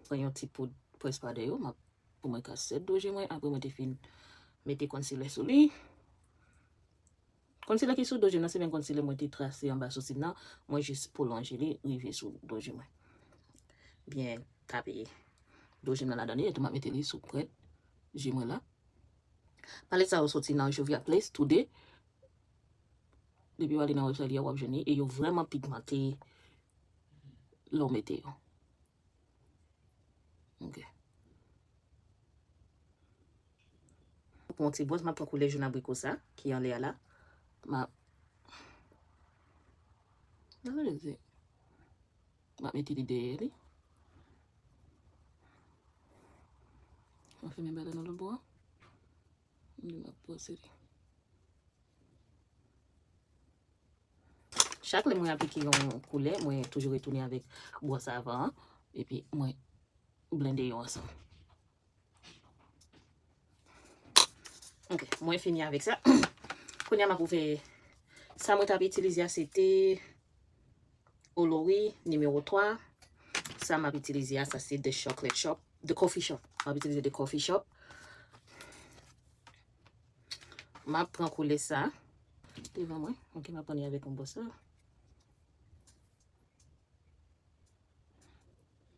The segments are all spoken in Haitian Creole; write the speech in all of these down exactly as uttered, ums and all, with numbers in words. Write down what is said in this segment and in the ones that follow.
Pran yon ti poud Press Powder yo, m ap, pou mwen ka set do je mwen, apre mwen te fin mete concealer sou li. Concealer ki sou do je m nan, se menm concealer mwen te trase anba sousi m nan, mwen jis pwolonje li, rive sou do je mwen. Byen tape do je m nan ladan li, etou m ap mete li sou krèn je mwen la. Palèt sa yo soti nan Juvia's Place, tou de. Depi w ale nan website li a, w ap jwenn li, e yo vrèman pigmante lè w mete yo. Ok. Pou yon ti bwòs, m ap pran koulè jòn abriko sa, ki anlè a la. M ap, m ap mete li dèyè li. M ap fèmen bagay la nan lòt bò a. M ap pase li. Chak lè mwen aplike yon koulè, mwen toujou retounen avèk bwòs avan an, epi mwen blende yo ansanm. Ok, mwen fini avèk sa. Kounye a m ap ouvè sa mwen t ap itilize a, se te Olori nimewo twa. Sa m ap itilize a, sa se The Chocolate Shop, The Coffee Shop. M ap itilize The Coffee Shop. M ap pran koulè sa devan mwen. Ok, m ap pran li avèk yon bwòs la.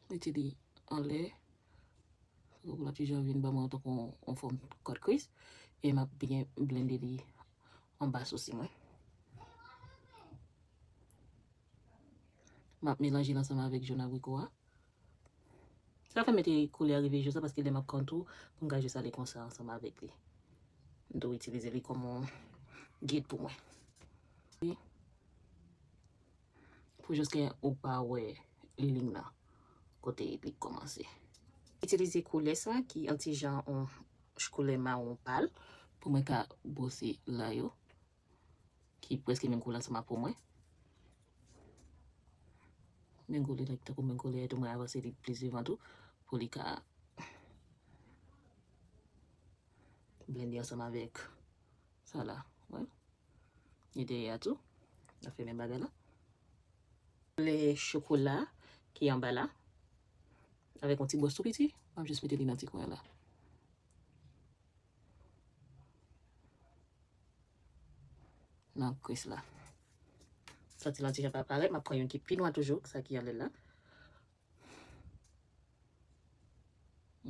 Mete li anlè. Pou l ap ti jan vin ban mwen tankou yon, yon fòm cut crease. E m ap byen blende li anba sousi mwen. M ap melanje l ansanm avèk jòn abriko a. Sa fè m mete koulè a rive jis la, paske lè m ap contour, pou m ka jis ale konsa ansanm avèk li. M tou itilize li kòm yon gid pou mwen. Pou jiske ou pa wè liy nan, kote li kòmanse. Itilize koulè sa ki yon ti jan yon koulè mawon pal pou mwen ka bwose la yo, ki prèske menm koulè ansanm ak po mwen. Menm koulè, tankou menm koulè tou, mwen avanse li plis devan tou, pou li ka blende ansanm avèk sa la. Wè. Li dèyè a tou. N ap fè menm bagay la. Koulè chokola ki anba la. Avèk yon ti bwòs tou piti, m ap jis mete li nan ti kwen la. Nan crease la. Santi l yon ti jan pa parèt, m ap pran youn ki pi nwa toujou, sa ki anlè l la.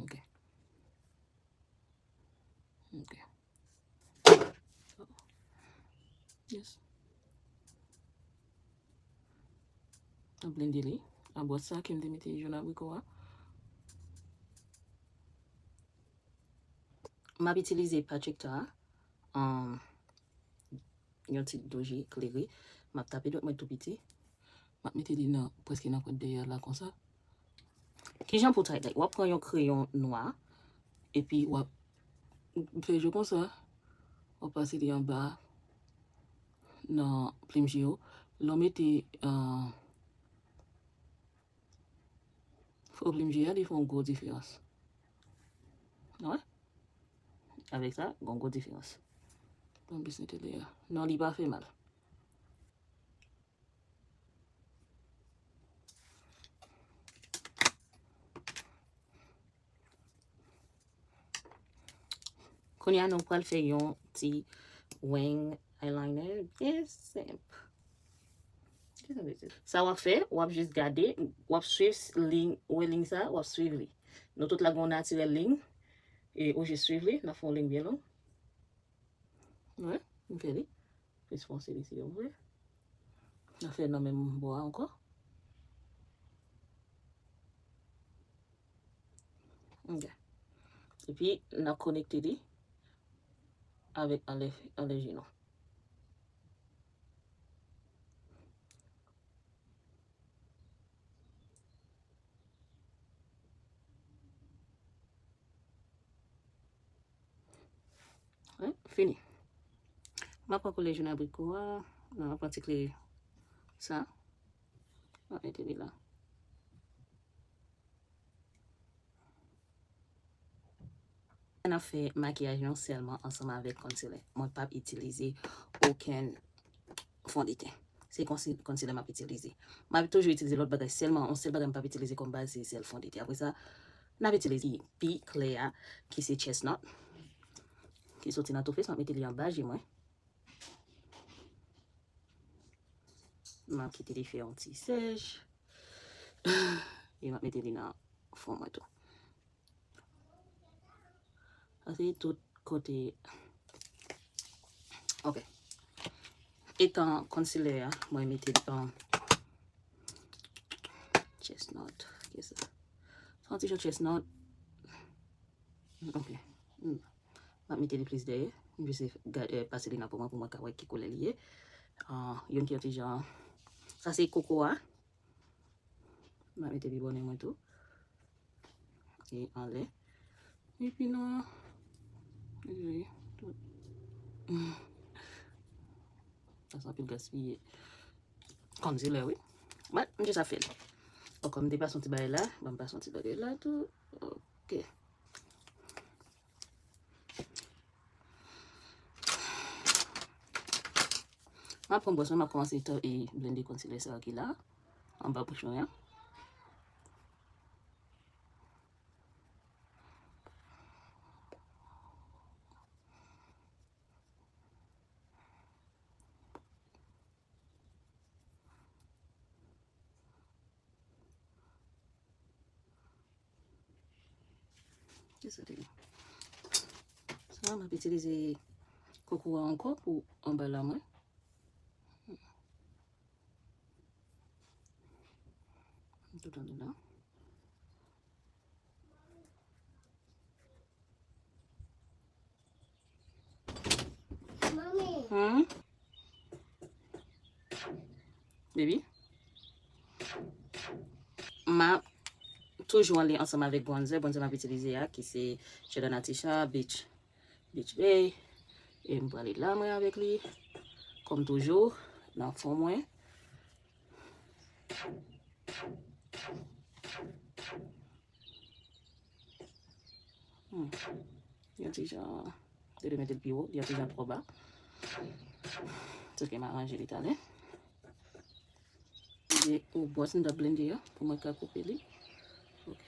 Ok. Ok. Yes. M ap blende li. A bwòs sa ke m te mete jòn abriko a. M ap itilize Patrick Starrr, um, yon ti doji klere. M ap tape dwèt mwen tou piti. M ap mete li nan, prèske nan pwent dèyè la konsa. Kijan pou w tight like? W ap pran yon kreyon nwa, epi w ap fè je w konsa, w ap pase li anba nan plim je w. Lè w mete, uh, fo plim je a, li fè yon gwo diferans. Wè? Avèk sa, gon gwo diferans. Bon, bismillah. Non, li pa fè mal. Kounye a, nou pral fè yon ti wing eyeliner byen senp. Sa w ap fè, w ap jis gade, w ap swiv liy, wè liy sa, w ap swiv li. Nou tout la gen yon natirèl liy, e ou jis swiv li, n ap fè yon liy byen long. Wè, m fè li. Jis fonse li si w vle. N ap fè nan menm bò a ankò. Ok. Epi, n ap konekte li avèk anlè, anlè je nou. Wi, fini. M ap pran koulè jòn abriko a. Non, m ap pran ti klere sa. M ap mete li la. N ap fè makiyaj nou sèlman ansanm avèk concealer. Mwen p ap itilize okenn fondeten. Se concealer m ap itilize. M ap toujou itilize lòt bagay, sèlman yon sèl bagay m p ap itilize kòm baz, se sèl fondete. Apre sa, n ap itilize pi klè a, ki se Chestnut, ki soti nan Too Faced. M ap mete li anba je mwen. M ap kite li fè yon ti sèch. E m ap mete li nan fon mwen tou. Sa se tout kote. Ok. Etan concealer a, mwen mete, um, Chestnut. Kisa? Sa yon ti jan Chestnut. Ok. Hmm. M ap mete li plis dèyè. M jis gade, eh, pase li nan po mwen pou mwen ka wè ki koulè li ye. Ah, youn ki yon ti jan. Sa se koko a. M ap mete bibònè mwen tou. E anlè. Epi nou. Anyway, tout. Sa se anpil gaspiye. Concealer, wi. But, m jis ap fè l. Bon, kòm m te pase yon ti bagay la, ban m pase yon ti bagay la tou. Ok. M ap pran bwòs mwen, m ap kòmanse to-, e blende concealer sa ki la, anba bouch mwen an. Kisa te gen? Sa, m ap itilize koko a ankò pou anba la mwen. Tout andedan. Hmm? Baby? M ap toujou ale ansanm avèk bronzer. Bronzer m ap itilize a, ki se Jordana Tisha Beach, Beach Bay. E m prale la mwen avèk li. Kòm toujou, nan fon mwen. Hmm. Yon ti jan, te dwe mete l pi wo, yon ti jan twò ba. Sof ke m aranje li talè. Gen yon bwòs m t ap blende a, pou mwen ka koupe li. Ok.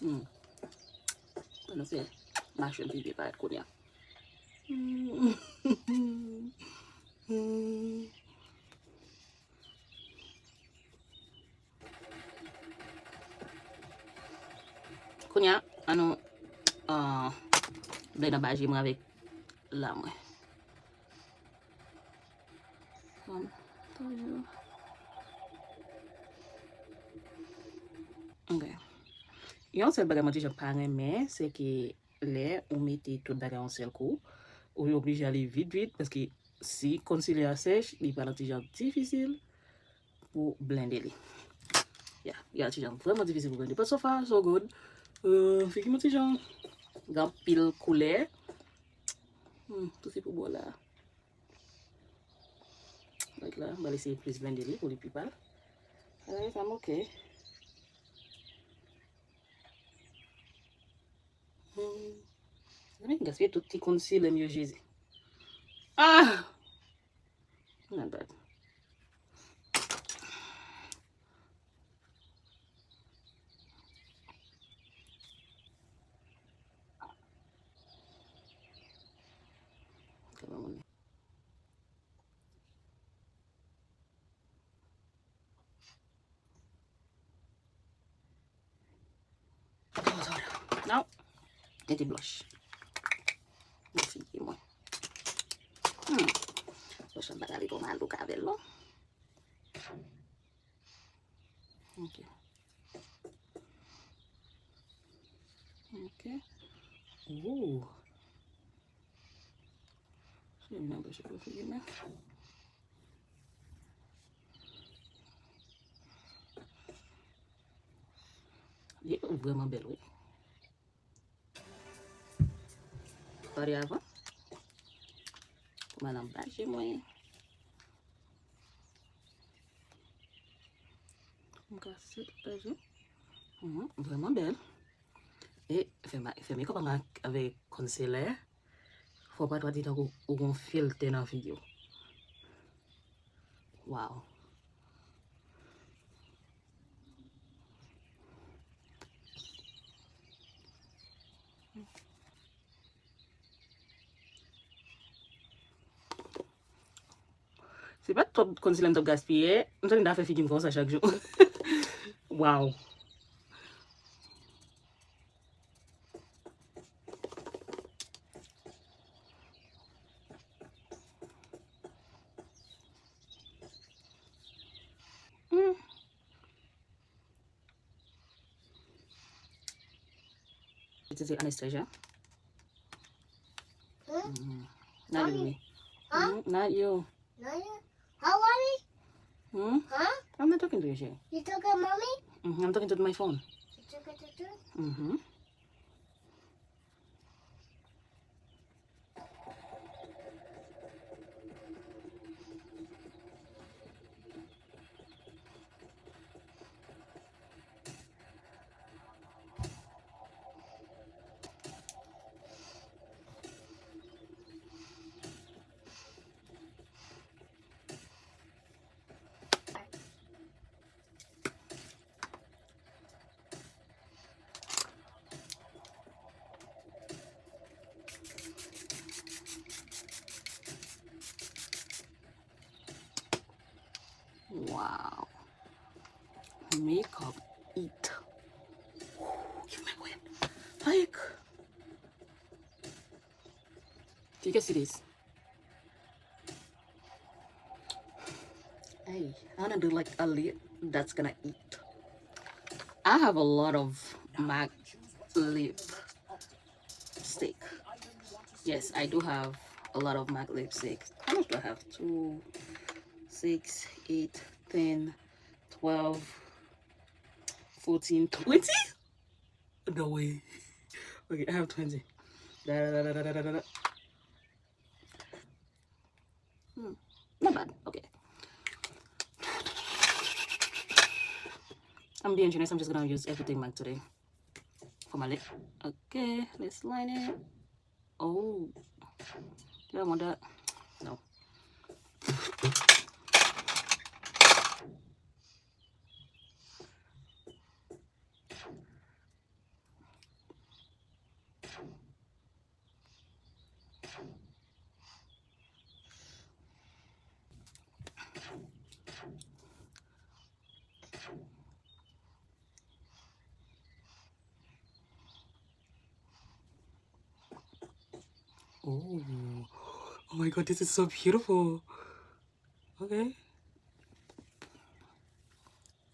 Hmm. Pandan se machwè m pi byen parèt kounye a. Hmm. Hmm. Kounye a, ann nou, ah, blende anba je mwen avèk la mwen. Kòm toujou. Ok. Yon sèl bagay mwen ti jan pa renmen, se ke lè ou mete tout bagay yon sèl kou, ou oblije ale vit vit, paske si concealer a sèch, li pral yon ti jan difisil pou blende li. Yeah, li yon ti jan vrèman difisil pou blende. But so far, so good. Euh, figi m yon ti jan gen anpil koulè. Hmm, tout se pou bò la. Like la, m pral eseye plis blende li pou li pi pal. Alright, I'm okay. Hmm. Mezanmi, m gaspiye tout ti concealer m yo, Jezi. Ah! Not bad. Come on. Now, mete blush. Nan figi mwen. Hmm. Blush lan pa gade kòman look avè l non. Ok. Ok. Ooh. Se menm bouch pou figi mwen. Li vrèman bèl, wi. Pare avan. Kouman nan baje mwen. M ka sèt baje. Mhm, vrèman bèl. E fè ma-, fè makeup avèk, avèk concealer. Fò pa twati tankou ou gon filtè nan figi w. Wow. Se pa twòp concealer m t ap gaspiye. M santi m ta fè figi m konsa chak jou. Wow. Hmm. Itilize Anastasia. Hmm? Mm, not you, Mommy. Huh? Mm, not you. Not you? How are you? Hmm? Huh? I'm not talking to you, Shay. You talking, Mommy? Mm-hmm. I'm talking to my phone. You talking to, to? Mm-hmm. Wow. Makeup it. Ki mwen kwè. Like, you can see this. Hey, I wanna do like a lip that's gonna eat. I have a lot of MAC lipstick. Yes, I do have a lot of MAC lipstick. How much do I have? Two, six, eight, ten, twelve, fourteen, twenty? No way. Okay, I have twenty. Da, da, da. Hmm. Not bad. Okay. I'm being generous. I'm just gonna use everything MAC today for my lip. Okay, let's line it. Oh. Do I want that? No. Oh, oh my God, this is so beautiful. Okay.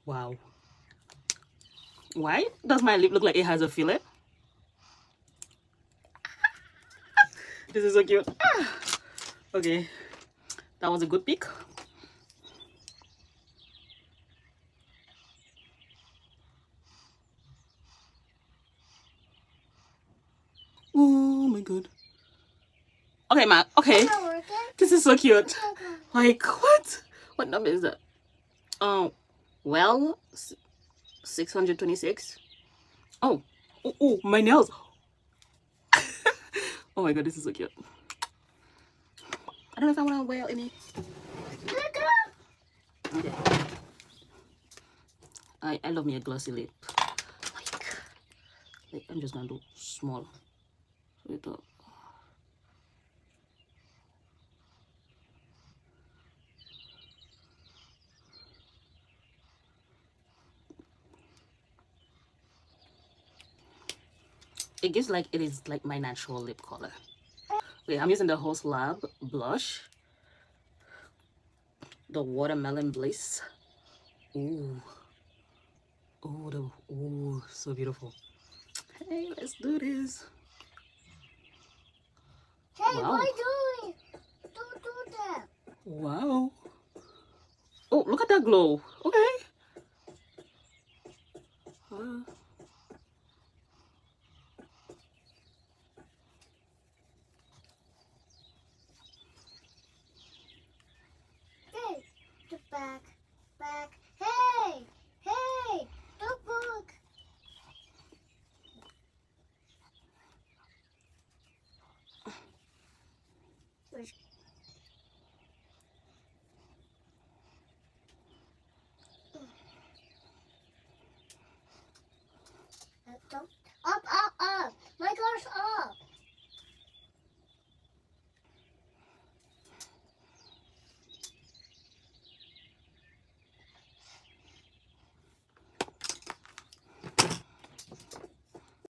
Wow. Why does my lip look like it has a fillet? This is so cute. Ah. Okay. That was a good pick. Oh my God. Okay, MAC. Okay. It's not working. This is so cute. It's okay. Like, what? What number is that? Um, well, s-, six hundred twenty-six. Oh, ooh, ooh, my nails. Oh my God, this is so cute. I don't know if I wanna wear any. Okay. I, I love me a glossy lip. Like, like, I'm just gonna do small. Little. It gives like, it is like my natural lip color. Okay, I'm using the Host Lab blush. The Watermelon Bliss. Ooh. Ooh, the, ooh, so beautiful. Hey, let's do this. Hey, wow. Why do it? Don't do that. Wow. Oh, look at that glow. Okay. Uh. Hey, the back.